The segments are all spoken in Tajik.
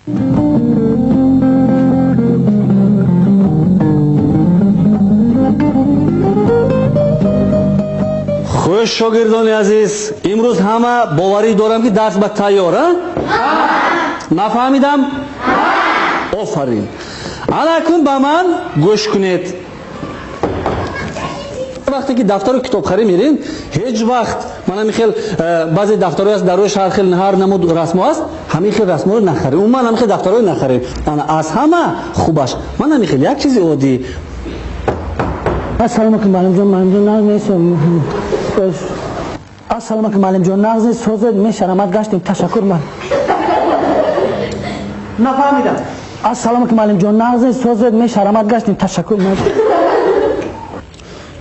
Хуш шогирдони азиз, имрӯз ҳама боварӣ дорам ки дарс ба тайёр, а? Нафаҳмидам? Офарин. Ана акнун ба ман гӯш кунед. Вақте ки дафтару китобхарӣ мерем, ҳеҷ вақт мана ҳамин хел баъзе дафтарҳо аст, дар рӯяш ҳар хел ҳар намуд расмҳо аст, ҳамин хел расмҳоро нахаред. Умуман ҳамин хел дафтарҳоро нахаред. Ана аз ҳама хубаш ман ҳамин хел як чизи оддӣ. Ассалому алайкум, муаллимҷон, муаллимҷон, нағз нестам. Ассалому алайкум, муаллимҷон, нағз нест, созед, мешарамад гаштем, ташаккур ман. Нафаҳмидам. Ассалому алайкум, муаллимҷон, нағз нест, созед, мешарамад гаштем, ташаккур ман.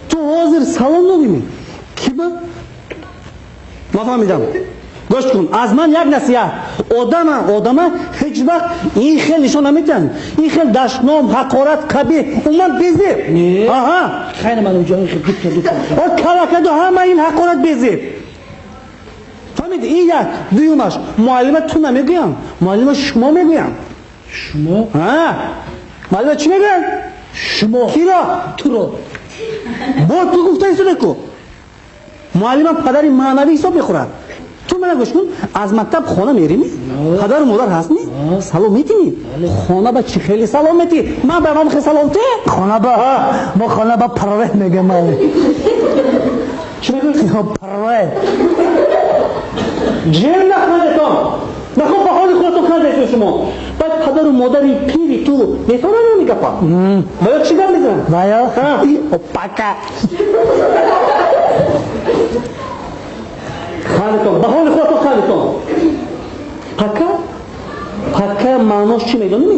Ту ҳозир салом додӣ? Ки ба? Нафаҳмидам. Гӯш кун, аз ман як насиҳат. Одама ҳеҷ вақт ин хел нишон наметиҳанд. Ин хел дашном, ҳақорат, қабеҳ, умуман безеб. Аҳа. Хайр, муаллимҷон, ин хел дута, дута. О, калакаду ҳама ин ҳақорат безеб. Фаҳмидӣ? Ин як. Дуюмаш, муаллима ту намегӯям, муаллима шумо мегӯям. Шумо? Ҳа. Муаллима чӣ мегӯянд? Шумо. Киро? Туро. Бо ту гуфта истода ку. Муаллима падари маънавӣ ҳисоб мехӯрад. Ту мана гӯш кун, аз мактаб хона мерими? Падару модар ҳастми? Салом метини? Хона ба чӣ хеле салом метӣ? Ман ба ман хеле салом те? Хона ба мо хона ба привет мегӯям. Чӣ мегӯӣ? Привет. Ҷер нахандетон. Нахо ба ҳоли худатон хандетон шумо. Баъд падару модари пири ту метавонанд ҳамин гапа? Ба ё чӣ гап мезананд? Ба ё? Опака. Хандетон, ба ҳоли худатон хандетон. Пака? Пака маънош чӣ медонӣ?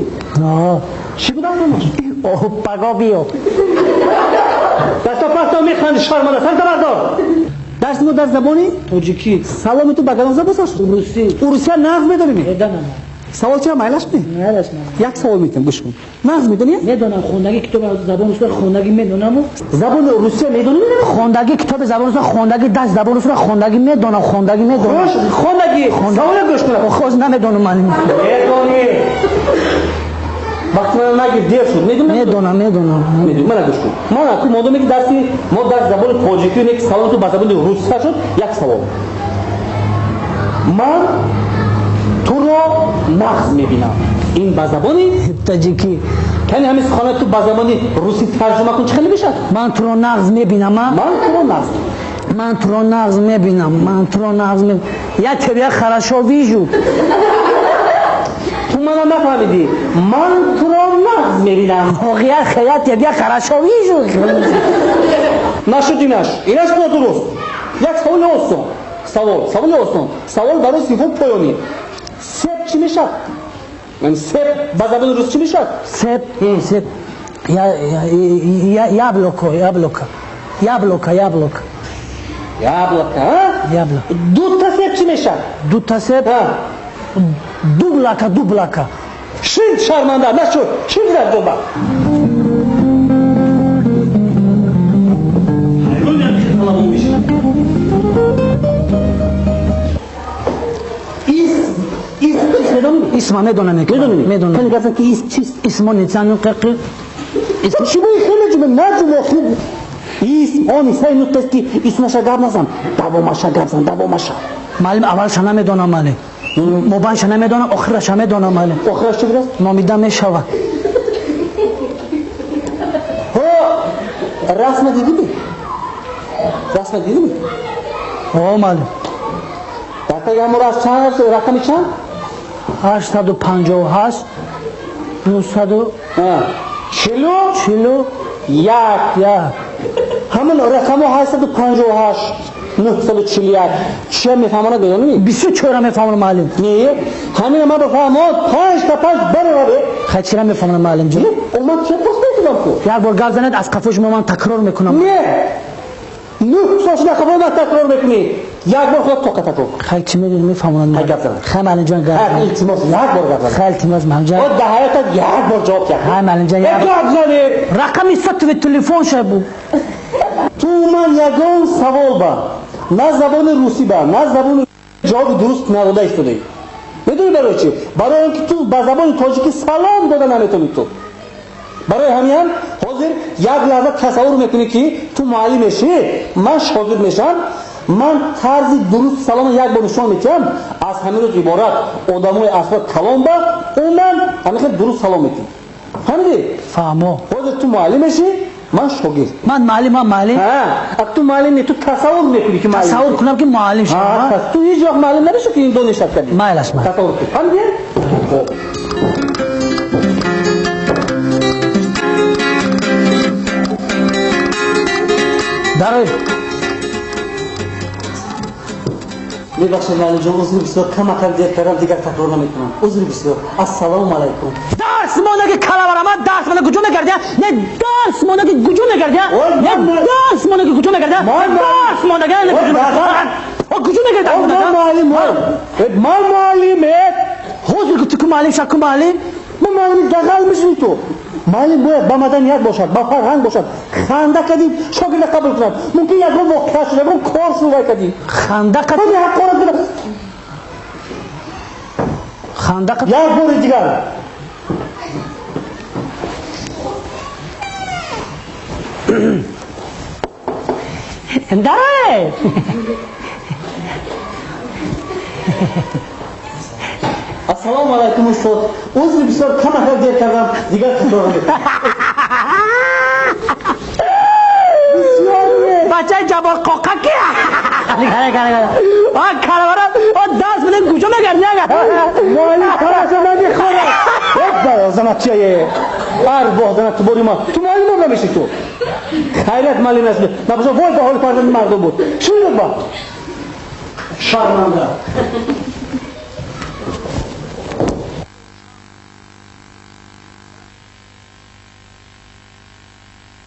Чӣ буда маънош? Паго биё. Дасто пасто механди шарманда, сарта бардор. Дарси мо дар забони тоҷикӣ. Саломи ту ба кадом забон сар шуд? Русӣ. Русия нағз медонӣ? Медонам. Савол чиро майлаш ми? Майлаш ман. Як савол метам, гӯш кун. Нағз медонӣ? Медонам, хондагӣ китоби забони русия хондагӣ медонам. Забони русия медонӣ? Хондагӣ китоби забони русия хондагӣ, даст забони русия хондагӣ медонам, хондагӣ медонам. Хуш, хондагӣ. Саволе гӯш кун. Хуш намедонам ман. Медонӣ. Вақти ман нагир дер шуд. Медонӣ? Медонам, медонам. Медонӣ, мана гӯш кун. Ман аку модоме ки дарси мо дарс забони тоҷикӣ не ки саволи ту ба забони русия шуд, як савол. Ман туро нағз мебинам. Ин ба забони тоҷикӣ. Кани ҳамин суханои ту ба забони русӣ тарҷума кун, чӣ хеле мешавад? Ман туро нағз мебинам, а? Ман туро нағз. Ман туро нағз мебинам, ман туро нағз мебинам. Я тебя хорошо вижу. Ту мана нафаҳмидӣ. Ман туро нағз мебинам. Я тебя хорошо вижу. Нашуд инаш. Инаш нодуруст. Як саволи осон. Савол, саволи осон. Савол барои синфҳои поёнӣ. Себ чӣ мешавад? Себ ба забони рус чӣ мешавад? Себ, себ. Я, яблоко, яблоко. Яблоко, яблоко. Яблоко, а? Яблоко. Дута себ чӣ мешавад? Дута себ? Дублака, дублака. Шин шарманда, нашуд. Шин дар ҷоба. Исма медонам. Медонӣ? Медонам. Хеле гап ки ис чист? Исмо нецану қақи. Чӣ бо хеле ҷумла наҷумла хуб. Ис он исай нуқтаст ки исмаша гап назан. Давомаша гап зан, давомаша. Муаллим аввалша намедонам муаллим. Мобайнша намедонам, охираша медонам муаллим. Охираш чӣ будааст? Номида мешавад. Ҳо, расма дидӣ? Расма дидӣ? Ҳо, муаллим. Дар таги ҳамон расм чанд аст? Рақами чанд? 858, нӯҳсаду чилу чилу як. Як. Ҳамон рақамҳо 858, 941. Чия мефаҳмонад медонӣ? Бисёр чора мефаҳмонам муаллим. Не, ҳамина ман бифаҳмон 5 та 5 баробар. Хай чира мефаҳмонам муаллим ҷон? Ман чӣ пурсидам ку? Як бор гап занед, аз қафои шумо ман такрор мекунам. Не. 9 сол шуда қафо ман такрор мекунӣ. Як бор худ тоқат кун. Хай чӣ медонӣ мефаҳмонам. Хай гап зан. Хай муаллим ҷон гап. Хай илтимос як бор гап зан. Хай илтимос муаллим ҷон. О дар ҳаётат як бор ҷавоб диҳ. Хай муаллим ҷон як гап занед. Рақами сотовый телефон ша бу. Ту ман ягон савол ба на забони русӣ ба на забони ҷавоби дуруст надода истодаӣ. Медонӣ барои чӣ? Барои он ки ту ба забони тоҷикӣ салом дода наметавонӣ ту. Барои ҳамин ҳозир як лаҳза тасаввур мекунӣ, ки ту муаллим мешӣ, ман шогирд мешавам, ман тарзи дуруст салома як бор нишон медиҳам, аз ҳамин рӯз иборат одамои асрот калон ба умуман ҳамин хел дуруст салом медиҳем. Фаҳмидӣ? Фаҳмо. Ҳозир ту муаллим мешӣ, ман шогирд. Ман муаллим, ман муаллим. Ҳа, ак ту муаллим не, ту тасаввур мекунӣ, ки муаллим. Тасаввур кунам, ки муаллим шавам. Ҳа, ту ҳеҷ вақт муаллим намешӣ, ки ин донишат кардӣ. Майлаш, майлаш. Тасаввур кун. Фаҳмидӣ? Хуб. Дарой. Мебахшед, муаллимҷон, узри бисёр, камакак дер кардам, дигар такрор намекунам. Узри бисёр. Ассалому алайкум. Дарс монаги калаварама, дарс мона куҷо мегардия? Не, дарс монаги куҷо мегардия? Не, дарс монаги куҷо мегардия? Дарс монаги о куҷо мегардия? Ман муаллим, ман муаллим. Ҳозир гуфти ку муаллим ша, ку муаллим. Ман муаллими дағал мешавӣ ту. Муаллим бояд ба маданият бошад, ба фарҳанг бошад. Ханда кардӣ, шогирда қабул кунад. Мумкин ягон воқеа шуд, ягон кор шуд, вай кардӣ. Ханда кардӣ. Ҳақорат кардӣ. Ханда кардӣ. Як бори дигар. Дарой! Ассалому алайкум, устод. Узри бисёр, камакак дер кардам, дигар такрор намекунам. Бачаи ҷабор қоқа ки? А калавара, о дарс бидем куҷо мегардӣ ага? Муаллим тараша намехӯрад. Занатчае. Арвоҳ занат ту бори ма. Ту муаллим намешӣ ту. Хайрият муаллим нашуд. Набошад вой ба ҳоли фарзанди мардум буд. Шуд ба. Шарманда.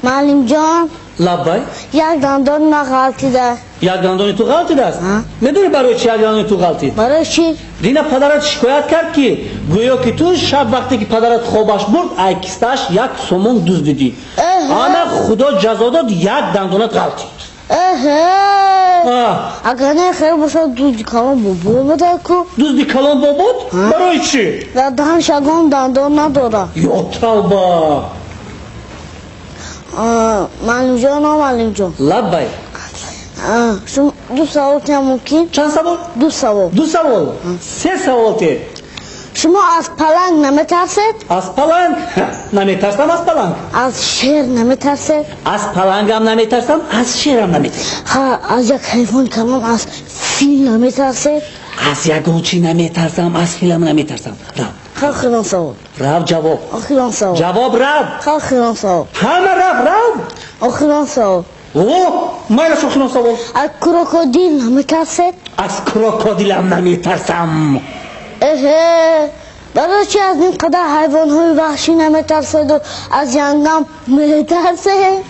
Муаллимҷон. Лаббай. Як дандони ман ғалтида. Як дандони ту ғалтидааст? Медонӣ барои чӣ як дандони ту ғалтид? Барои чӣ? Дина падарат шикоят кард, ки гӯё ки ту шаб вақте ки падарат хобаш бурд, ай кистааш як сомон дуздидӣ. Ана худо ҷазо дод, як дандонат ғалтид. Агар не хел бошад, дузди калон бобо буда ку. Дузди калон бобод? Барои чӣ? Дар даҳанш ягон дандон надорад. Ё тавба! Муаллимҷон, о муаллимҷон. Лаббай. Шумо ду савол тиям мумкин? Чанд савол? Ду савол. Ду савол? Се савол те. Шумо аз паланг наметарсед? Аз паланг? Наметарсам аз паланг. Аз шер наметарсед? Аз палангам наметарсам, аз шерам наметарсам. Ҳа, аз як ҳайвони калон, аз фил наметарсед? Аз ягон чӣ наметарсам, аз филам наметарсам. Рав. Охирон савол. Рав ҷавоб. Охирон савол. Ҷавоб рав. Охирон савол. Ҳама рав, рав. Охирон савол. О, майлаш охирон савол. Аз крокодил наметарсед? Аз крокодилам наметарсам. Эҳе, барои чӣ аз ин қадар ҳайвонҳои ваҳшӣ наметарседу аз янгам метарсед?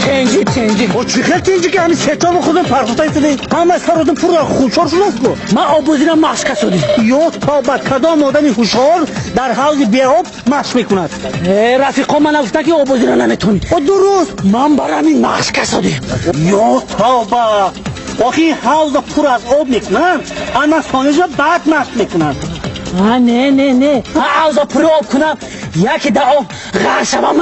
Тенҷи, тенҷи. О, чӣ хел тенҷи, ки ҳамин сетову худам партофта истодаи? Ҳама сародум пурра хушор шудааст ку. Ман обозира машқ касодим. Ё тавба, кадом одами ҳушёр дар ҳавзи беоб машқ мекунад? Э, рафиқо мана гуфтанд, ки обозира наметонӣ. О, дуруст. Ман бар ҳамин машқ касодим. Ё тавба, охи ҳавза пур аз об мекунанд, ана сонижа баъд машқ мекунанд. А, не, не, не, ҳавза пури об кунам, яке дар об ғарқ шавам.